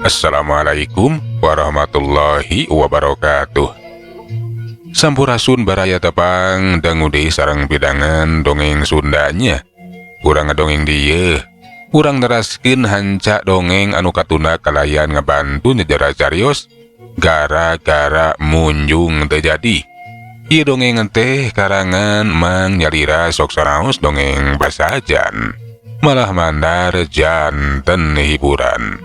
Assalamualaikum warahmatullahi wabarakatuh. Sampurasun baraya, tepang dangu deui sareng pidangan dongeng Sundanya. Urang ngadongeng dieu, urang neraskeun hanca dongeng anu katunda kalayan ngabantu nyejera carios gara-gara munjung teu jadi. Ieu dongeng teh karangan Mang Nyalira, sok sanaos dongeng basajan malah mandar janten hiburan.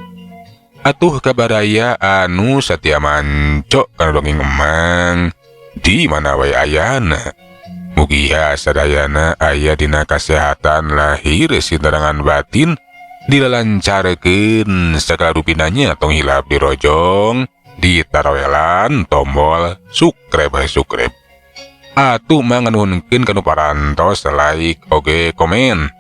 Atuh kabaraya anu satia mancok kana dongeng Emang di mana wae ayana. Mugia sadayana aya dina kasehatan lahir sinarengan batin, dilalancarkeun sagala rupinanya. Tong hilap dirojong, ditarowelan tombol subscribe subscribe. Atuh manganuhunkeun kanu parantos like oge komen.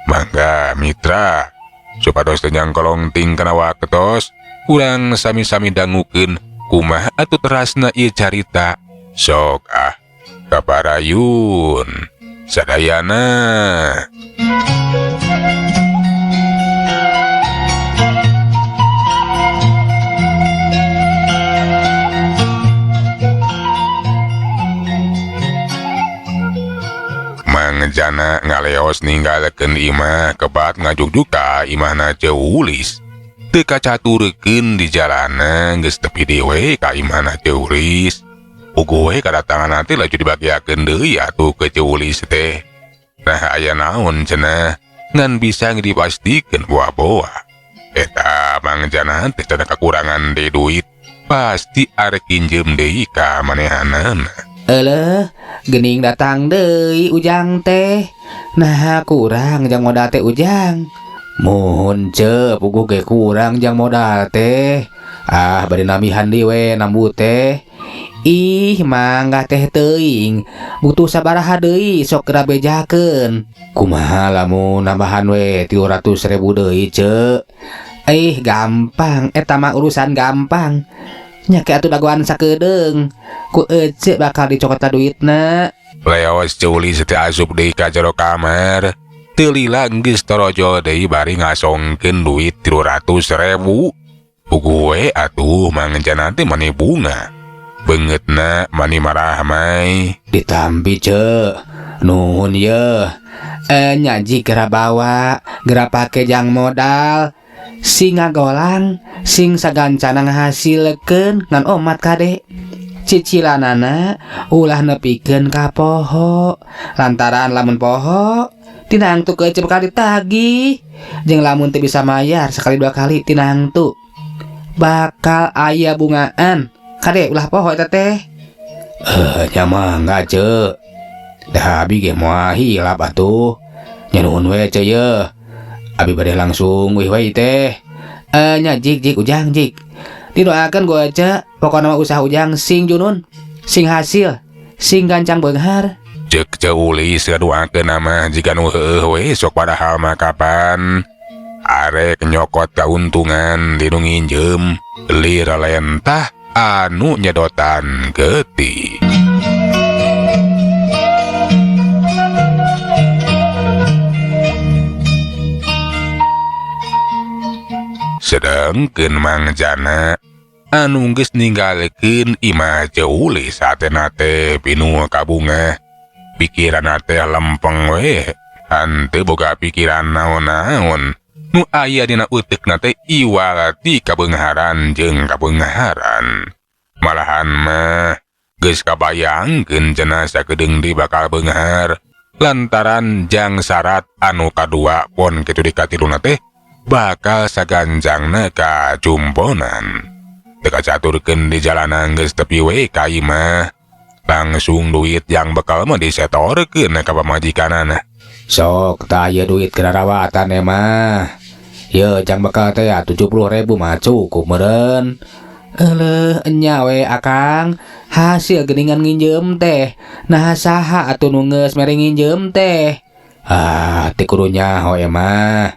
Mangga mitra, supados teu nyangkolong ting kana waktos, urang sami-sami dangukeun kumaha atuh terasna ieu carita. Sok ah, kaparayun sadayana. Mang Jana ngaleos ninggalkeun imah, kebat ngajugjug ka imahna Ceu Ulis. Teu kacaturkeun di jalanan geus tepi deui we ka imahna Ceu Ulis. Puguh we kadatangan teh laju dibagiakeun deui atuh ke Ceu Ulis teh. Nah, aya naon cenah ngan bisa dipastikeun boa-boa. Eta Mang Jana teh cenah kakurangan deui duit, pasti arek injem deui ka manehanana. Eleh, gening datang deui Ujang teh. Nah, kurang jang modal teh, Ujang. Muhun, Ce, puguh ge kurang jang modal teh. Ah, bade nambihan deui we nambu teh. Ih, mangga teh teuing. Butuh sabaraha deui, sok geura bejakeun. Kumaha lamun nambahan we 300.000 deui, Ce? Ih, gampang, eta mah urusan gampang. Nya ke atuh dagoan sakedeung. Ku Ece bakal dicokot duitna. Leos Ceu Ulis teh asup deui ka jero kamar. Teu lila geus torojol deui bari ngasongkeun duit 300.000. Puguh we atuh Mang Jana teh mani bunga. Beungeutna mani marahmai. Ditampi, Ce. Nuhun ye. Nyaji gera bawa, gera pake jang modal. Sing ngagolang, sing sagancana ngahasilkeun ngan omat kade. Cicilanana ulah nepikeun ka poho. Lantaran lamun poho, tinangtu ke bakal ditagih. Jeung lamun teu bisa mayar sekali dua kali, tinangtu bakal aya bungaan. Kade ulah poho eta teh. Eh, nya mangga, Ce. Dah abi ge moal hilap atuh. Nya nuhun we, Ce, ye. Abi bade langsung wih we teh. Eh, nya jik jik Ujang jik. Didoakeun gue, Ce, pokona mah usaha Ujang sing junun, sing hasil, sing gancang beunghar. Cek Ceu Ulis ngaduakeun mah jiga nu heueuh we sok, padahal mah kapan arek nyokot kauntungan di nu nginjem, lir lentah anu nyedotan getih. Sedangkeun Mang Jana anu geus ninggalkeun imah Ceu Ulis, hatena teh pinuh kabungah. Pikiranna teh lempeng we, henteu boga pikiran naon-naon. Nu aya dina uteukna teh iwal ti kabeungharan jeung kabeungharan. Malahan mah geus kabayangkeun cenah sakedeung deui bakal beunghar lantaran jang syarat anu kadua pon kitu di katiluna teh bakal saganjangna kajumponan. Teu kacaturkeun di jalanan geus tepi we ka imah. Langsung duit yang bekal mah disetorkeun ka pamajikanana. Sok tah ieu duit kana rawatan mah. Ye jang bekal teh ya 70.000 mah cukup meureun. Eleuh, enya we Akang, hasil geningan nginjem teh. Nah, saha atuh nu geus mere nginjem teh? Ah, teu kudu nyaho emah.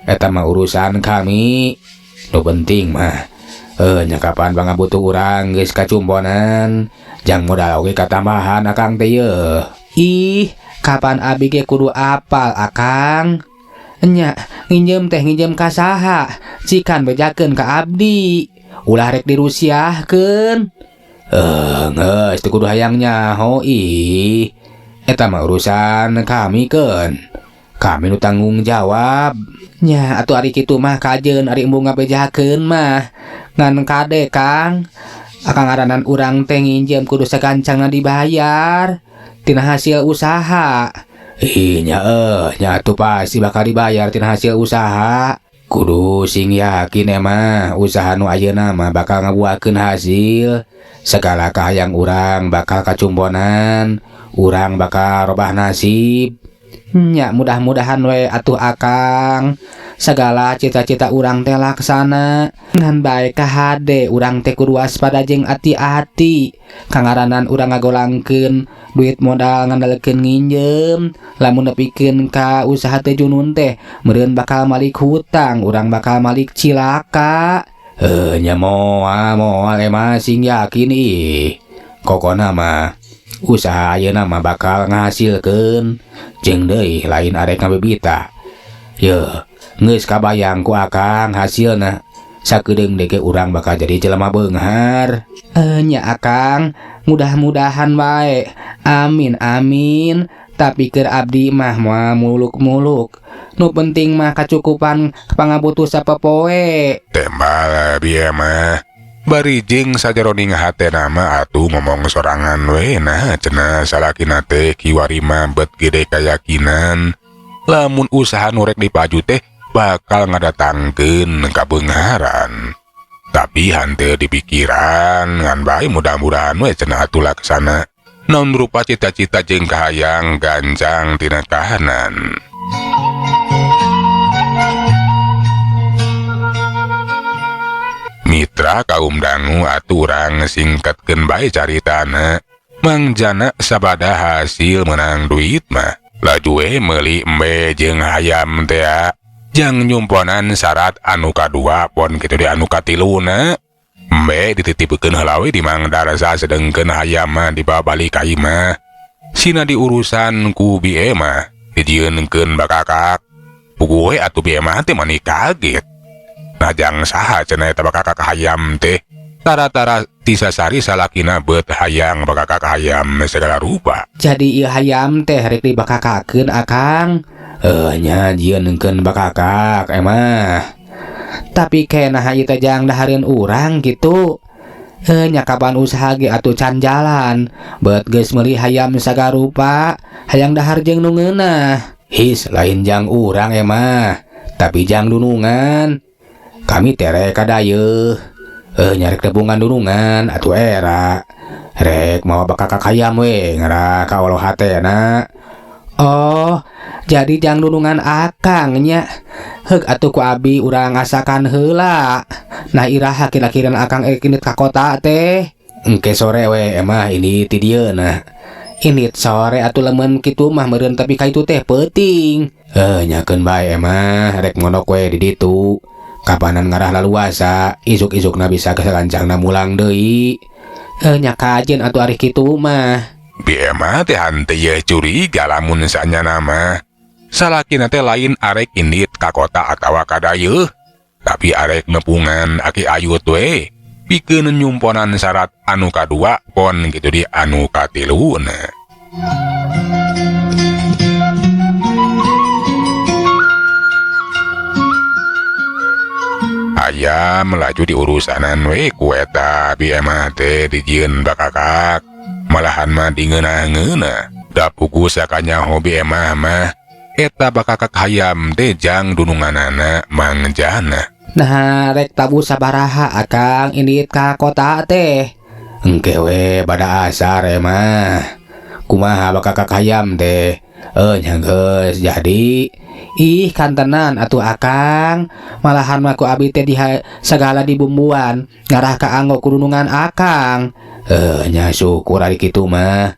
Eta mah urusan kami. Nu penting mah Nya kapan pangabutuh urang geus kacumponan jang modal oge katambahan akang teh yeuh. Ih, kapan abi ge kudu apal akang. Nya nginjem teh nginjem ka saha, cikan bejakeun ka abdi. Ulah rek dirusiahkeun. Geus teu kudu hayang nyaho ih. Eta mah urusan kami keun. Kami nu tanggung jawab. Nya atuh ari kitu mah kajeun ari embung ngabejakeun mah. Ngan kade Kang, akang ngaranan urang teh nginjem kudu sagancangna dibayar tina hasil usaha. Ih nya nya atuh pasti bakal dibayar tina hasil usaha. Kudu sing yakin emah usaha nu ayeuna mah bakal ngabuahkeun hasil. Segala kahayang urang bakal kacumponan, urang bakal robah nasib. Nya mudah-mudahan we atuh akang segala cita-cita urang teh laksana. Ngan bae ka hade urang teh kudu waspada jeung ati-ati. Kangaranan urang ngagolangkeun duit modal ngandalkeun nginjem, lamun nepikeun ka usaha teh junun teh meureun bakal malik hutang, urang bakal malik cilaka. Nya moal emah sing yakin ih. Kokona mah usaha ayeuna mah bakal ngahasilkeun jeung deui lain arek ngabebita. Yeuh, geus kabayang ku akang hasilna. Sakedeung deui ge urang bakal jadi jelema beunghar. Nya akang, mudah-mudahan bae. Amin amin. Tapi keur abdi mah moal muluk-muluk. Nu penting mah kacukupan pangabutuh sapopoe. Tembal bieu mah. Bari jeung sajaroning hatena mah atuh ngomong sorangan we nah cenah salakina teh kiwari mah bet gede kayakinan lamun usaha nu rek dipaju teh bakal ngadatangkeun kabeungharan. Tapi hanteu dipikiran ngan bae mudah-mudahan we cenah atuh laksana. Naon rupa cita-cita jeung kahayang gancang tina kahanan. Mitra kaum dangu aturang singkatkeun bae caritana. Mangjana sabada hasil menang duit mah laju we meuli embe jeung hayam tea jang nyumponan syarat anu kadua pon kitu di anu katiluna. Embe dititipkeun heula we di Mang Darsa sedengkeun hayam mah dibawa balik ka imah. Sina diurusan ku Bi Emah dijieunkeun bakakak. Puguh we atuh Bi Emah teh mani kaget. Najang saha cenah eta bakakak hayam teh. Tara-tara tisasari salakina bet hayang bakakak hayam segala rupa. Jadi ieu hayam teh rek dibakakakeun akang. Nya jieunkeun bakakak emah. Tapi kenaha ieu teh jang dahareun urang kitu. Nya kapan usaha ge atuh can jalan. Bet geus meuli hayam sagarupa, hayang dahar jeung nu ngeunah. His lain jang urang emah, tapi jang dunungan. Kami tere kadayeuh. Nyarek tebungan dunungan atuh era. Rek mawa bakakak hayam we ngarah ka Allah hatena. Oh, jadi jang dunungan akang nya. Heuk atuh ku abi urang ngasakan heula. Nah iraha kira-kira akang indit ka kota teh. Engke sore we emah ini ti dieu nah. Indit sore atuh lemeun kitu mah meureun tapi ka itu teh peuting. Nyakeun bae emah rek mondok we di ditu. Kapanan ngarah laluasa, isuk-isukna bisa kesagancangna mulang deui. Nya kajen atuh ari kitu mah. Bi Emah teh hanteu ye curiga lamun sanyana mah. Salakina teh lain arek indit ka kota atawa ka dayeuh, tapi arek nepungan aki ayut we. Pikeun nyumponan syarat anu kadua pon kitu di anu katiluna. Ayam melaju di urusanan we ku eta Bi Emah teh dijieun bakakak. Malahan mah dingeunah-ngeunah. Da pugu sakanyaho Bi Emah mah eta bakakak hayam teh jang dununganana Mangjana. Nah rek tabu sabaraha akang indit ka kota teh. Engke we bada asar emah. Kumaha bakakak hayam teh? Nya geus jadi. Ih kantenan atuh akang. Malahan mah ku abi teh sagala dibumbuan ngarah ka anggo kudunungan akang. Nya syukur ari kitu mah.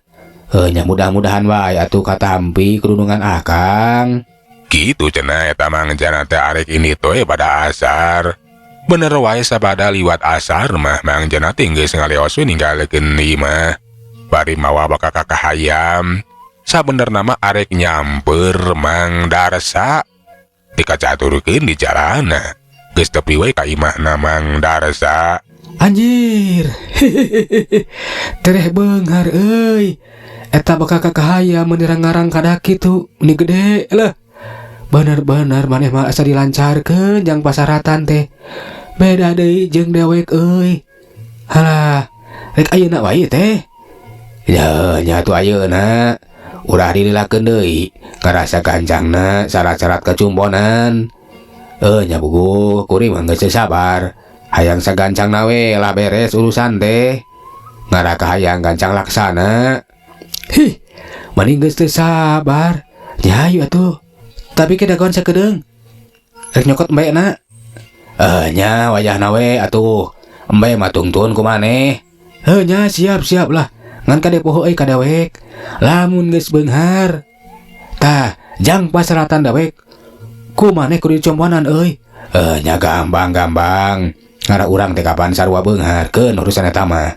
Nya mudah-mudahan wae atuh katampi kudunungan akang. Kitu cenah eta Mangjana teh arek indit we pada asar. Bener wae sabada liwat asar mah Mang Jana teh geus ngaleos we ninggalkeun imah. Bari mawa bakakak hayam. Sabenerna mah arek nyamper Mang Darsa. Dikacaturkeun di jalana. Geus tepi we ka imahna Mang Darsa. Anjir. Tereh beunghar euy. Eta bakakak hayam meuni ngarang kada kitu, meni gede leuh. Bener-bener maneh mah asa dilancarkeun jang pasaratan teh. Beda deui jeung dewek euy. Halah, rek ayeuna wae teh. Ya nya atuh ayeuna ulah dililakeun deui, ngarasa gancangna syarat-syarat kecumponan. Nya buguh kuring mah geus teu sabar. Hayang sagancangna we lah beres urusan teh. Ngaraka hayang gancang laksana. Hih, mending geus teu sabar. Nya hayu atuh. Tapi ke dagoan sakedeung. Rek nyokot embe na. Nya wayahna we atuh. Embe mah tungtun ku maneh. Heuh nya siap-siap lah. Ngan kade poho euy ka dewek. Lamun geus beunghar. Tah, jang pasaratan dewek. Ku maneh kudu dicomponan euy. Nya gampang-gampang. Ngara urang teh kapan sarua beunghar keun urusan eta mah.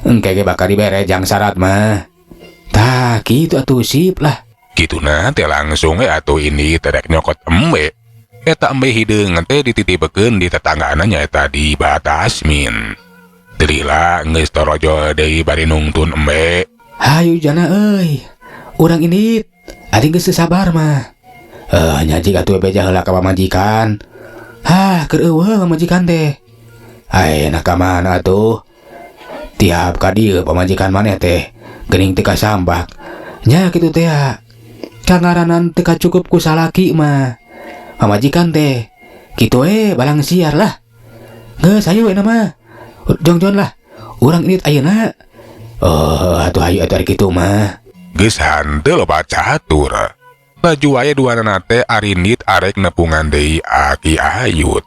Engke ge bakal dibere jang syarat mah. Tah, kitu atuh sip lah. Kituna teh langsung we atuh ini terek nyokot embe. Eta embe hideung teh dititipkeun di tetanggaana nyaeta di Batasmin. Delila geus torojo deui bari nungtun embe. Hayu jana euy. Urang ini ari geus teu sabar mah. Nya jig atuh beja heula ka pamajikan. Hah, keur eueuh pamajikan teh. Ai, nah ka mana atuh? Tiap ka dieu pamajikan maneh teh geuning teu kasambak. Nya kitu teh ya. Kangaranan teu kacukup ku salaki mah. Pamajikan teh kitu we balang siar lah. Geus hayu we mah. Jongjon lah. Urang ini ayeuna. Oh, atuh hayu atuh ari kitu mah. Geus hanteu loba catur. Laju wae duanana teh arindit arek nepungan deui Aki Ayut.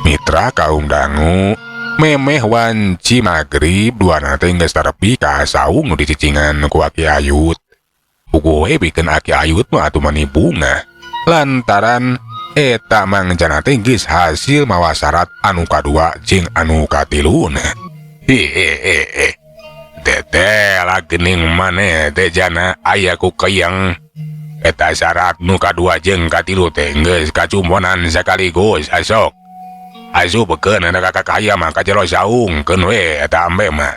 Mitra kaum dangu memeh wanci magrib duanana teh geus tarepi ka saung nu dicicingan ku Aki Ayut. Puguh we bikeun Aki Ayut mah atuh mani bunga. Lantaran eta Mang Jana teh geus hasil mawa syarat anu kadua jeung anu katiluna. Hehehe. Teteh lah geuning maneh teh jana aya ku keyeng. Eta syarat nu kadua jeung katilu teh geus kacumponan sekaligus asok. Asup keun eta kakak hayam mah ka jero saung keun we eta ambe mah.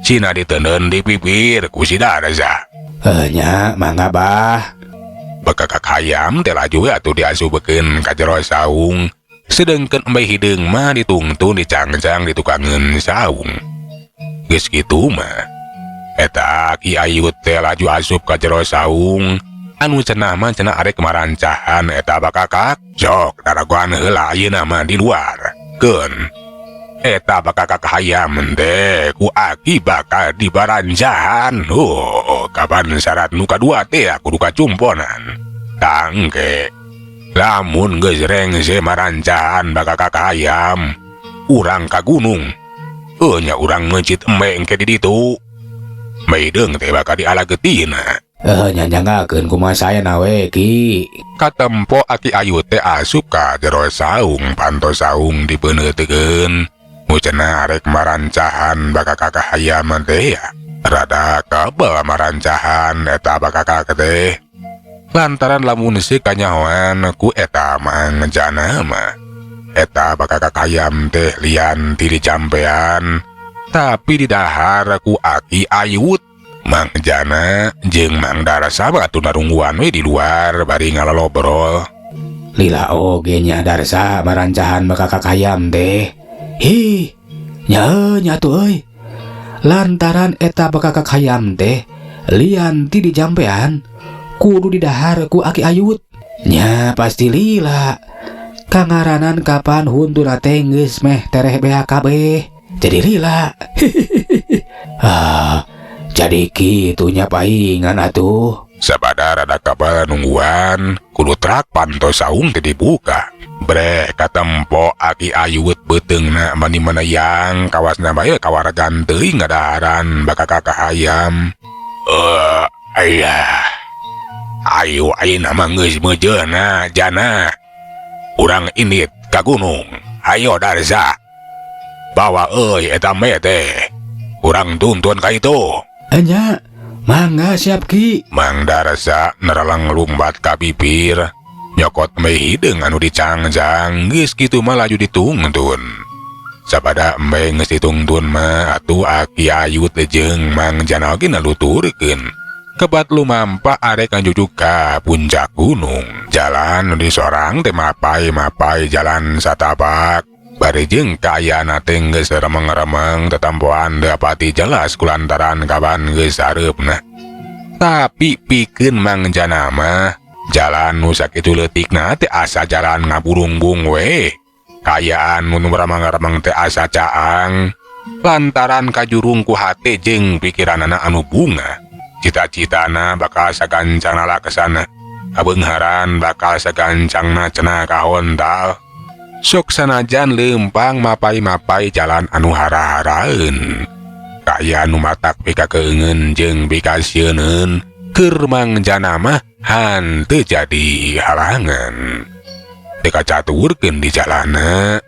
Cina diteundeun di pipir ku si Darza. Nya mangga bah. Bakakak hayam teh laju we atuh diasupkeun ka jero saung. Sedengkeun embe hideung mah ditungtun dicangcang di tukangeun saung. Geus kitu mah eta Ki Ayut teh laju asup ka jero saung. Anu cenah mah cenah arek marancahan eta bakakak sok daragoan heula ayeuna mah di luar. Keun eta bakakak hayam teh ku Aki bakal dibaranjahan. Oh, kapan syarat nu kadua teh kudu kacumponan. Tangke lamun geus rengse marancahan bakakak hayam urang ka gunung. Nya urang meuncit embe engke di ditu. Medeung teh bakal dialagetina. Nyanjangakeun kumaha saya nawe ki. Katempo Aki Ayut teh asup ka jero saung, panto saung dipeuneutekeun. Nu cenah arek marancahan bakakak hayam teh ya. Rada kabel marancahan eta bakakak teh. Lantaran lamun seuh kanyahoan ku eta Mang Jana mah. Eta bakakak hayam teh lian ti dijampean, tapi didahar ku Aki Ayut. Mang Jana jeung Mang Darsa mah atuh narungguan we di luar bari ngalolobrol. Lila oge nya Darsa marancahan bakakak hayam teh. Hi, nya nya tuh euy. Lantaran eta bakakak hayam teh lian ti dijampean kudu didahar ku Aki Ayut. Nya pasti lila. Kangaranan kapan huntuna teh geus meh tereh beak kabeh. Jadi lila. Ah, jadi kitunya paingan atuh. Sabada rada kabal nungguan, kudu trak panto saung teh dibuka. Breh katempo Aki Ayut beuteungna mani manayang kawasna bae kawaragan teuing ngadaharan bakakak hayam. Ayah. Ayo ayeuna mah geus meujeuna jana. Urang indit ka gunung. Ayo Darsa. Bawa euy eta embe teh. Urang tuntun ka itu. Enya, mangga siap Ki. Mang Darsa nereleng lumbat ka bibir. Nyokot embe hideung anu dicangjang geus kitu mah laju ditungtun. Sabada embe geus ditungtun mah atuh Aki Ayut jeung Mang Jana oge naluturkeun. Kebat lumampa arek ngajujuk ka puncak gunung. Jalan nu disorang teh mapai-mapai jalan satapak. Bari jeung kaayaan teh geus remeng-remeng tetempoan teu pati jelas kulantaran kaban geus sareupna. Tapi pikeun Mang Jana mah jalan nu sakitu leutikna teh asa jalan ngaburungbung we. Kaayaan nu remeng-remeng teh asa caang lantaran kajurung ku hate jeung pikiranana anu bunga. Cita-citana bakal sagancangna laksana, kabeungharan bakal sagancangna cenah kahontal. Sok sanajan leumpang mapai-mapai jalan anu hara-haraeun. Kaayaan nu matak pikakeungeun jeung pikasieuneun keur Mang Jana mah hanteu jadi halangan. Teu kacaturkeun di jalana.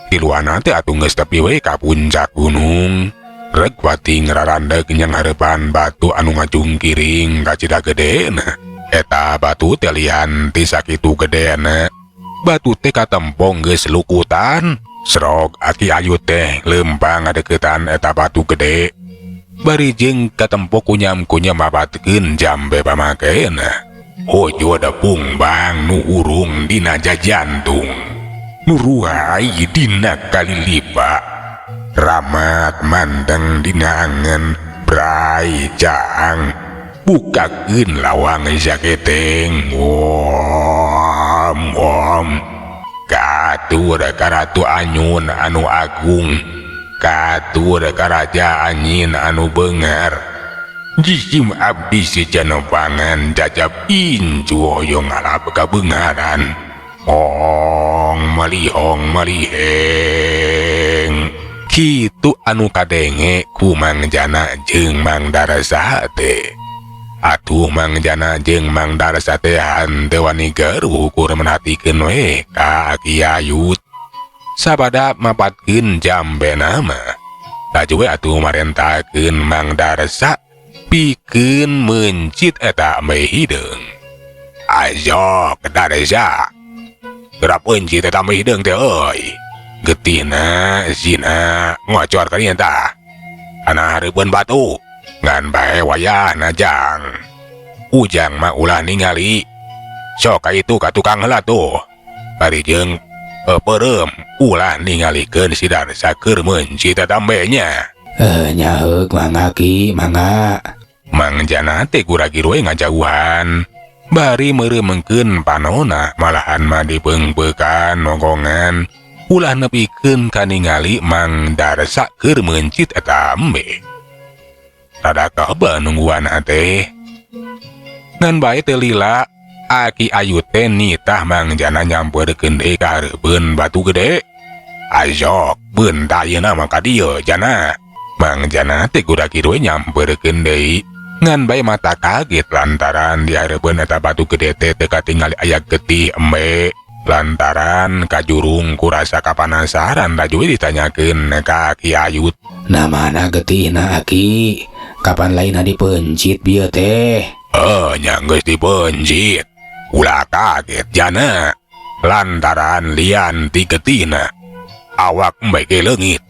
Tiluana teh atuh geus tepi we ka puncak gunung. Reg wati ngrarandeg nyang hareupan batu anu ngajungkiring ka cida gedena. Eta batu teh lian ti sakitu gedena. Batu teh katempong geus lukutan. Srog Aki Ayut teh leumpang ngadeukeutan eta batu gede. Bari jeung katempo kunyam-kunyam mabatkeun jambe pamakena. Hojo da bungbang nu hurung dina jajantung. Nu ruai dina kalilipa. Ramat mandeng dina angen brai caang. Bukakeun lawang saketeng. Wom wom. Katur ka Ratu Anyun anu agung. Katur ka Raja Anyin anu beungar. Jisim abdi sejana pangan jajab incu hoyong ngalap kabeungharan. Ong malihong maliheng. Kitu anu kadenge ku Mang Jana jeung Mang Darsa teh. Atuh Mang Jana jeung Mang Darsa teh hanteu wani garuh ukur merhatikeun we ka Aki Ayut. Sabada mapatkeun jambena mah. Laju we atuh marentakeun Mang Darsa pikeun meuncit eta embe hideung. Ayo Darsa. Geura peuncit eta embe hideung teh euy. Getihna zina ngocor ka dieu tah. Kana hareupeun batu. Ngan bae wayahna jang. Ujang mah ulah ningali. Sok ka itu ka tukang heula tuh. Bari jeung peureum ulah ningalikeun si Darsa keur meuncit eta embe nya. Nyaheuk mangga Ki, mangga. Mang Jana teh guragir we ngajauhan. Bari meureumkeun panona malahan mah dipeungpeukan nongkongan. Ulah nepikeun kaningali Mang Darsa keur meuncit eta embe. Rada kaba nungguan teh. Ngan bae teu lila Aki Ayut teh nitah Mang Jana nyamperkeun deui ka hareupeun batu gede. Azok beunta ayeuna mah ka dieu Jana. Mang Jana teh guragir we nyamperkeun deui. Ngan bae mata kaget lantaran di hareupeun eta batu gede teh teu katingali aya getih embe. Lantaran kajurung kurasa kapanasaran laju we ditanyakeun ka Aki Ayut. Nah mana getihna Aki? Kapan lain dipencit bieu teh? Nya geus dipencit. Ulah kaget Jana. Lantaran lian ti getihna. Awak embe ge leungit.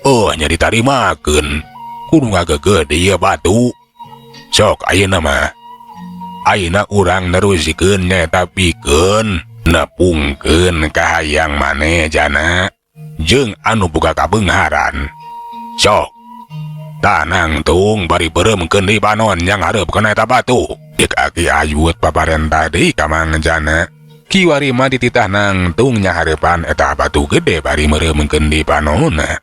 Nya ditarimakeun. Kudu ngagegede ieu batu. Sok ayeuna mah. Ayeuna urang nerusikeun nyaeta pikeun nepungkeun kahayang maneh Jana jeung anu boga kabeungharan. Sok tanangtung bari beureumkeun di panon yang hareup kana eta batu. Dek Aki Ayut paparentah deui ka Mang Jana. Kiwari mah dititah nangtung nyahareupan eta batu gede bari meureumkeun di panonna.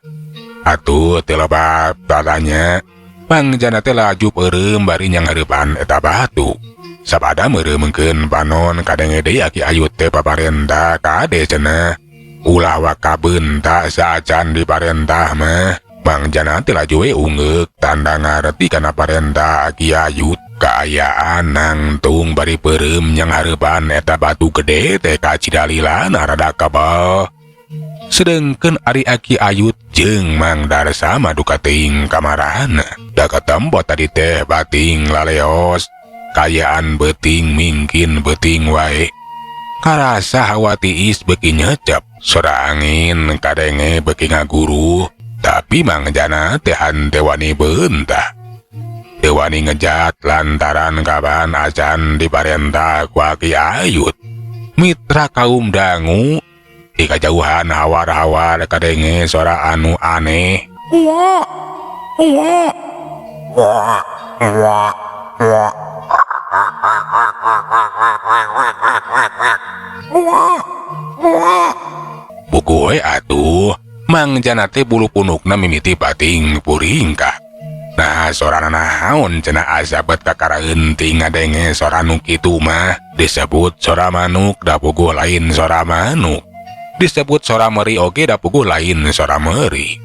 Atuh teu loba tatanya. Mang Jana teh laju peureum bari nyanghareupan eta batu. Sabada meureumkeun panon kadenge deui Aki Ayut teh paparentah kade cenah. Ulah wakabeunta saacan diparentah mah. Mang Jana teh laju we ungeuk tanda ngareti kana parentah Aki Ayut. Kaayaan nangtung bari peureum yang hareupan eta batu gede teh kacidalilan rada kebal. Sedengkeun ari Aki Ayut jeung Mang Darsa mah duka teuing kamarana. Da katempo tadi teh bating laleos, kayaan beuting mingkin beuting wae. Karasa hawa tiis beuki nyecep, sora angin kadenge beuki ngaguruh, tapi Mang Jana teh henteu wani beunta. Teu wani ngejat lantaran kaban acan diparentah ku Aki Ayut. Mitra kaum dangu, di kajauhan hawar-hawar kadenge sora anu aneh. Wah, wah, wah, wah, wah. Buku we atuh, Mang Jana teh bulu punukna mimiti bating puringkah. Nah, sorana naon cenah asa bet kakaraeunting ngadenge sora nu kitu mah disebut sora manuk da puguh lain sora manuk. Disebut sora meri oge da puguh lain sora meri.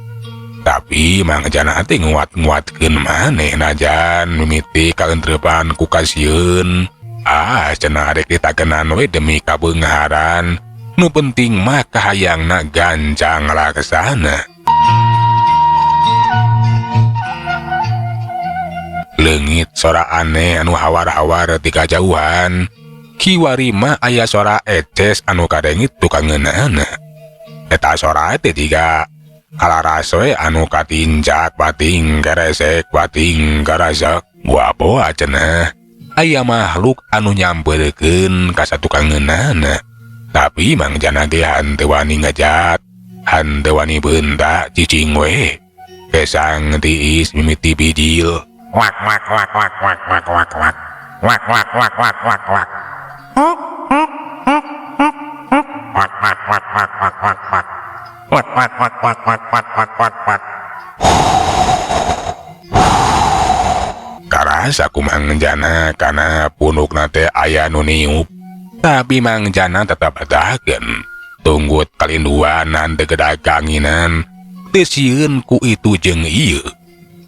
Tapi Mang Jana teh nguat-nguatkeun maneh najan mimiti kaentreupan ku kasieun. Ah, cenah arek ditagenan we demi kabeungharan. Nu penting mah kahayangna gancang laksana. Leungit sora aneh anu hawar-hawar ti kajauhan. Kiwari mah aya sora eces anu kadengit tukangeunana. Eta sora teh jiga kalaras we anu katincak bating keresek bating karasak. Wapoa cenah aya makhluk anu nyamperkeun ka satukangeunana. Tapi Mang Jana ge henteu wani ngejat, henteu wani beunta cicing we. Kesang tiis mimiti bijil. Wak wak wak wak wak wak wak wak. Wak wak wak wak wak wak. Hok hok hok hok hok. Wak wak wak wak wak wak wak. Wak wak wak wak wak wak wak wak wak. Karasa ku Mang Jana kana punukna teh aya nu niup. Tapi Mang Jana tetap betakeun. Tunggut kalinduan henteu gedaganginan. Teu sieun ku itu jeung ieu.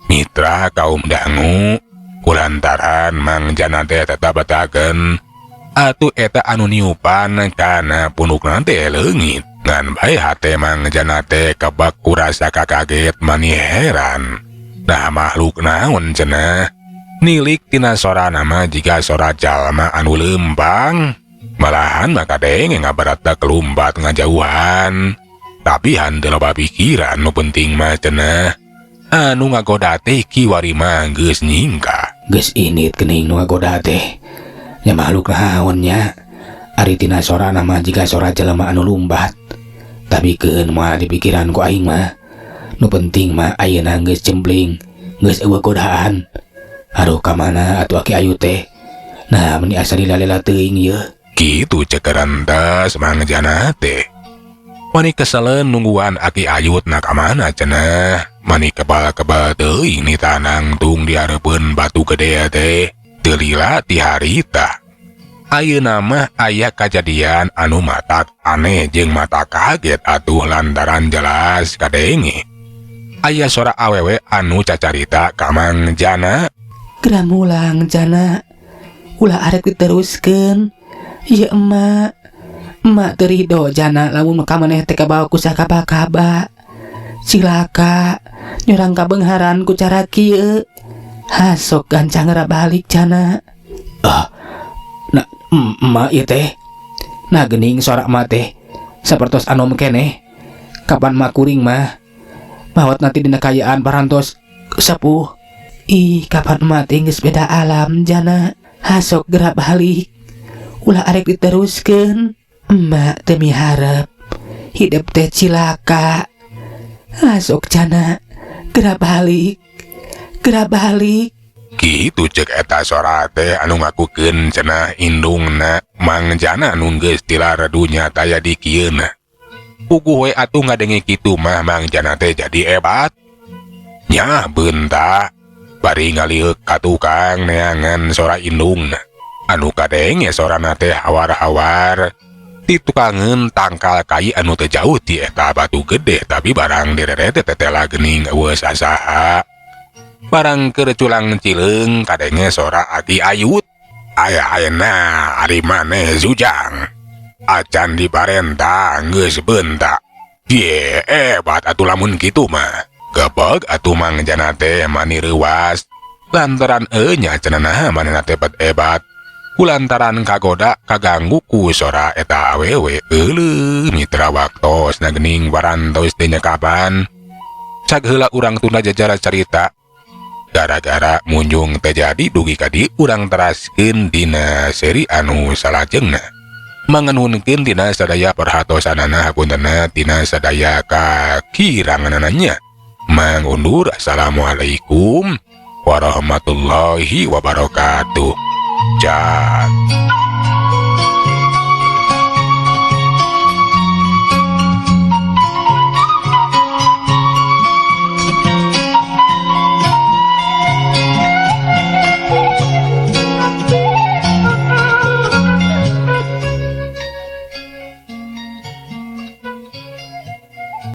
Mitra kaum dangu kulantaran Mang Jana teh tetap betakeun. Atuh eta anu niupan kana punukna teh leungit. Ngan bae hate Mang Jana teh kebak ku rasa kakaget mani heran. Nah makhluk naon cenah? Nilik tina sorana mah jiga sora jalma anu leumpang. Malahan maka denge ngabarata kelumbat ngajauhan. Tapi henteu loba pikiran nu penting mah cenah. Anu ngagoda teh kiwari mah geus nyingkah. Geus init geuning nu ngagoda teh. Nya makhluk naon nya? Ari tina sorana mah jiga sora jelema anu lumbat. Tapi keun moal dipikiran ku aing mah. Nu penting mah ayeuna geus cempling, geus eueuh godaan. Aduh ka mana atuh Aki Ayu teh? Nah meni asa dilalela teuing yeuh. Kitu cek rentas Mang Jana teh. Mani keselen nungguan Aki Ayut na ka mana cenah. Mani kebal-kebal teuing ni tanang tung dihareupeun batu gede teh. Teu lila ti harita. Ayeuna mah aya kajadian anu matak aneh jeung mata kaget atuh lantaran jelas kadenge. Aya sora awewe anu cacarita ka Mang Jana. Geura mulang Jana, ulah arek diteruskeun. Ieu emak, emak teu rido Jana lamun ka maneh teh kabawa ku sakaba-kaba. Cilaka nyorang kabeungharan ku cara kieu. Hasok gancang geura balik Jana. Ah, nah emak ieu teh. Nah geuning sora emak teh sapertos anom keneh. Kapan mak kuring mah mawat nanti dina kayaan parantos sepuh. Ih, kapan emak teh geus beda alam Jana. Hasok geura balik. Ulah arek diteruskeun. Emak teu miharep hidup teh cilaka. Hasok Jana, geura balik. Geura balik. Kitu cek eta sora teh anu ngakukeun cenah indungna Mang Jana anu geus tilar dunya taya di kieuna. Puguh we atuh ngadenge kitu mah Mang Jana teh jadi ebat. Nyah beunta bari ngaliheuk ka tukang neangan sora indungna. Anu kadenge sorana teh hawar-hawar ti tukangeun tangkal kai anu teu jauh ti eta batu gede tapi barang direrete tetela geuning eueuh sasaha. Barang keur culang cileung kadenge sora Aki Ayut. Aya ayeuna ari maneh Ujang. Acan diparentah geus bentak. Ye, hebat atuh lamun kitu mah. Gebeg atuh Mang Jana teh mani reuwas. Lantaran enya cenah naha manehna teh bet hebat. Kulantaran kagoda kaganggu ku sora eta awewe. Euleuh mitra, waktos na geuning warantos teh nya kapan. Cag heula urang tunda jajara carita. Gara-gara munjung teu jadi dugi ka dieu, urang teraskeun dina seri anu salajengna. Manganuhunkeun tina sadaya perhatosanana, hapuntenna tina sadaya kakiranganana nya. Mangundur, assalamualaikum warahmatullahi wabarakatuh. Cak.